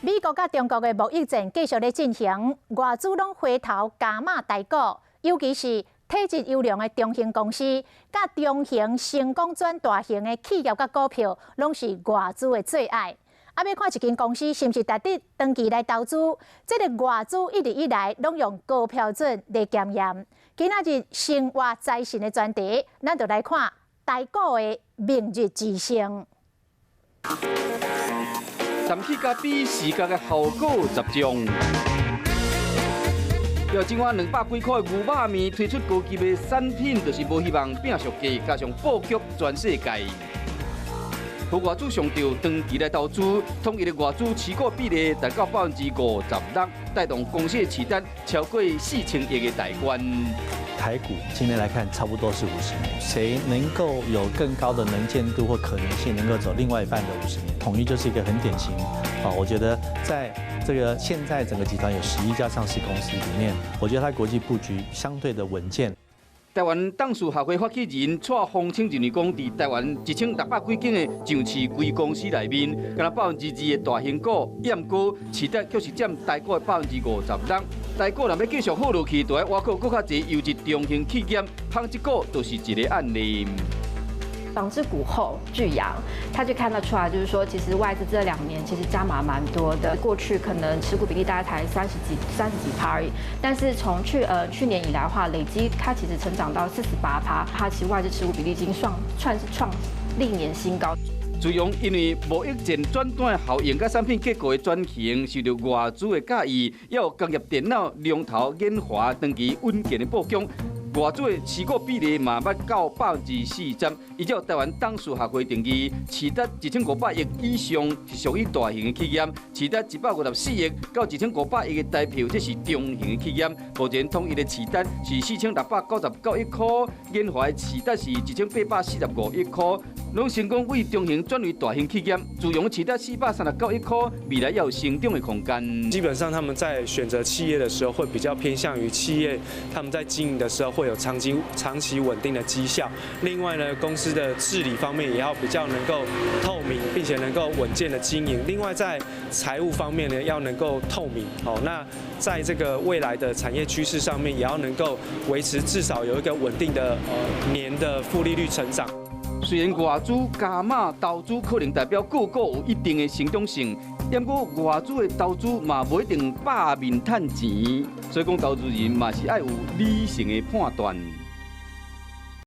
美國佮中國的貿易戰繼續咧進行，外資攏回頭加碼台股，尤其是體質優良的中型公司，佮中型成功轉大型的企業佮股票，攏是外資的最愛。啊，欲看一間公司是毋是值得長期來投資？這个外資一直以來攏用高標準來檢驗。今仔日生活財神的專題，咱就來看台股的明日之星。談起佮比視覺的效果十種。要這碗200幾箍的牛肉麵推出高級的產品，就是無希望拼俗價，加上布局全世界。予外資上著長期來投資，統一的外資持股比例達到56%，帶動公司的市值超過4000億的大關。台股今天來看，差不多是五十年，誰能夠有更高的能見度或可能性，能夠走另外一半的五十年？統一就是一個很典型啊！我覺得在這個現在整個集團有11家上市公司裡面，我覺得它國際布局相對的穩健。台灣董事學會發起人蔡宏清認為講，佇台灣1600幾間的上市櫃公司內面，敢若2%的大型股、驗股市值卻是佔台股的56%。台股若欲繼續好落去，就愛倚靠閣較濟優質中型企業，紡織股就是一个案例。紡織股後巨陽，他就看得出來，就是說，其實外資這2年其實加碼蠻多的。過去可能持股比例大概才三十幾趴而已，但是從去年以來的話，累積它其實成長到48趴，它其實外資持股比例已經算是創歷年新高。自從因為貿易戰轉單效應，佮產品結構的轉型，受著外資的佮意，也有工業電腦龍頭研華長期穩健的布局。外資的持股比例嘛捌到40%。依照台灣董事學會定義，市值1500億以上是屬於大型的企業，市值154億到1500億的台票，這是中型的企業。目前統一的市值是4699億箍，研華的市值是1845億箍，攏成功為中型轉為大型企業。自用市值439億箍，未來也有成長的空間。基本上他們在選擇企業的時候，會比較偏向於企業他們在經營的時候會有長期穩定的績效。另外呢，公司的治理方面也要比較能夠透明，並且能夠穩健的經營。另外在財務方面呢，要能夠透明。好，那在這個未來的產業趨勢上面，也要能夠維持至少有一個穩定的年的複利率成長。雖然外資加碼投資可能代表個股有一定的成長性，毋過外資的投資嘛無一定百面趁錢，所以講投資人嘛是愛有理性的判斷。